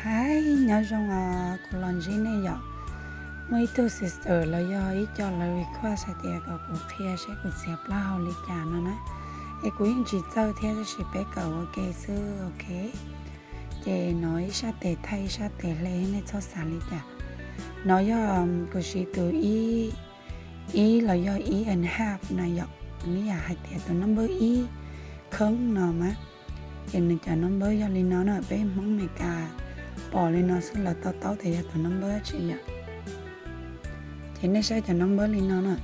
Hais nyob zoo os, kuv los ntsib nej yom. Muaj ib tug sister los yog ib co lawv request hais tias kom kuv qhia saib kuv txiav plaub hau li cas no na. Es kuv yeej tsis txawj thiab tab sis peb kawm ua ke xwb, ok. Ces no ib sab tes thaij ib sab tes hle, nej txhob xav li cas. No yog kuv siv tus ib, ib los yog ib and half na yom. Ib yam hais tias tus number ib khoob no mas, ces nws cov number yog li no na, peb Hmoob Meskas pom li no xwb, lawv to taub tias yog tus number tsi yom. Ces nej saib cov number li no na.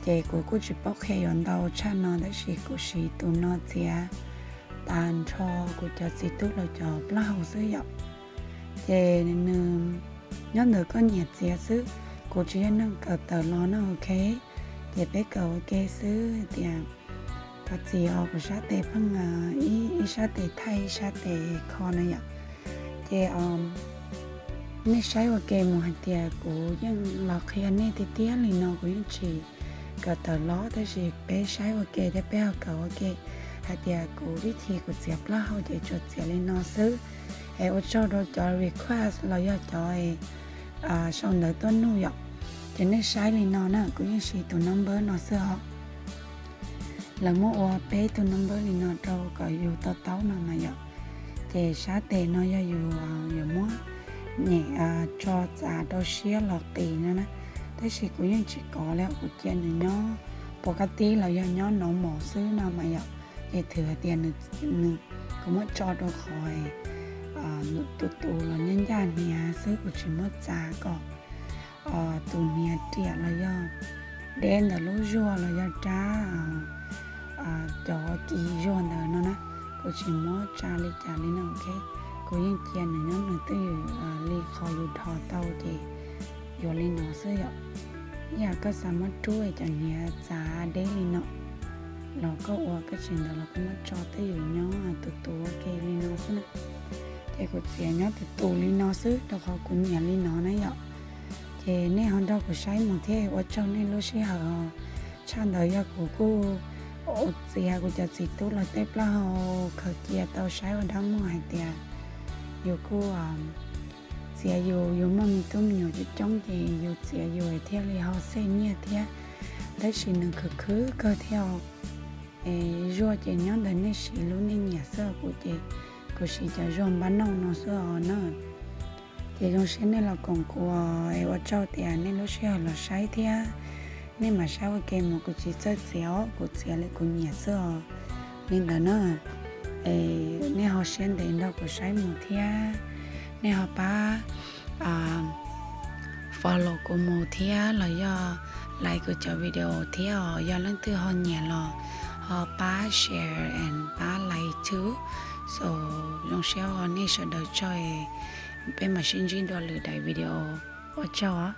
Ces kuv kuj tsis paub qhia yuav ntau tshaj no tab sis kuv siv tus no txiav tas nrho kuv cov txiv tub los cov plaub hau xwb yom. Ces nws nyob ntawm koj nyiam txiav xwb, kuv tsis yog neeg kawm tawm los no, ok. Ces peb kawm ua ke xwb tias, thov txim os, kuv sab tes pheej ib sab tes thaij ib sab tes kho na yom. Ces nej saib ua ke mus hais tias kuv yeej los qhia nej tiag tiag li no, kuv yeej tsis kawm tawm los tab sis peb saib ua ke thiab peb ho kawm ua ke hais tias kuv vib thim kuv txiav plaub hau ces tsuas txiav li no xwb. Es ua tsaug rau cov request los yog cov sau ntawv tuaj nug yom. Ces nej saib li no na, kuv yeej siv tus number no xwb os. Lawv muab ua peb tug number li no rau kom yus to taub no mas yom. Ces sab tes no yog yus yuav muab nyem tso txav rau siab los qis no na. Tab sis kuv yeej tsis kov li, kuv cia nws nyob pov kab tib los yog nyob normal xwb no mas yom. Ces thwm hais tias nws, kuv muab tso rau qhov tus tus los ncaj ncaj hniav xwb, kuv tsis muab txav kom tus hniav riam los yog deb ntawm lub zuag los yog rab cov kis zuag ntawd no na. Kuv tsis muab tsa li cas li no, ok. Kuv yeej cia nws nyob nws twj ywm li qhov yus dhos tau ces yuav li no xwb yom. Ib yam koj xav muab rub cov hniav txav deb li no los koj ua, koj tsis ntawd los koj muab tso twj ywm nyob tus tus ua ke li no xwb na. Ces kuv txiav nyob tus tus li no xwb rau qhov kuv nyiam li no na yom. Ces nej ho nrog kuv saib mus thiab, ua tsaug nej lub sij hawm. Tshaj ntawd yog kuv kuj txiav kuv cov txiv tub los tej plaub hau khaws cia tau saib ua dab muag hais tias yus kuj txiav yus, yus muaj me tub me nyuam coob coob ces yus txiav yus thiaj li ho xej nyiaj thiab. Tab sis nws khwv khwv kawg thiab. Es zuag ces nyob ntawm nej siv lub nej nyiam xwb, kuv ces kuv siv cov zuag npab nauj no xwb os na. Ces zoo siab nej los koom kuv, es ua tsaug tias nej lub sij hawm los saib thiab. Nej mam saib ua ke mus, kuv tsis txawj txiav os, kuv txiav li kuv nyiam xwb os. Li ntawd na, es nej ho siab ntev nrog kuv saib mus thiab, nej ho pab follow kuv mus thiab los yog like kuv cov video thiab os. Yog leej twg ho nyiam los ho pab share and pab like too. So zoo siab nej sawv daws tsaug, peb mam sib ntsib dua lwm daim video. Ua tsaug os.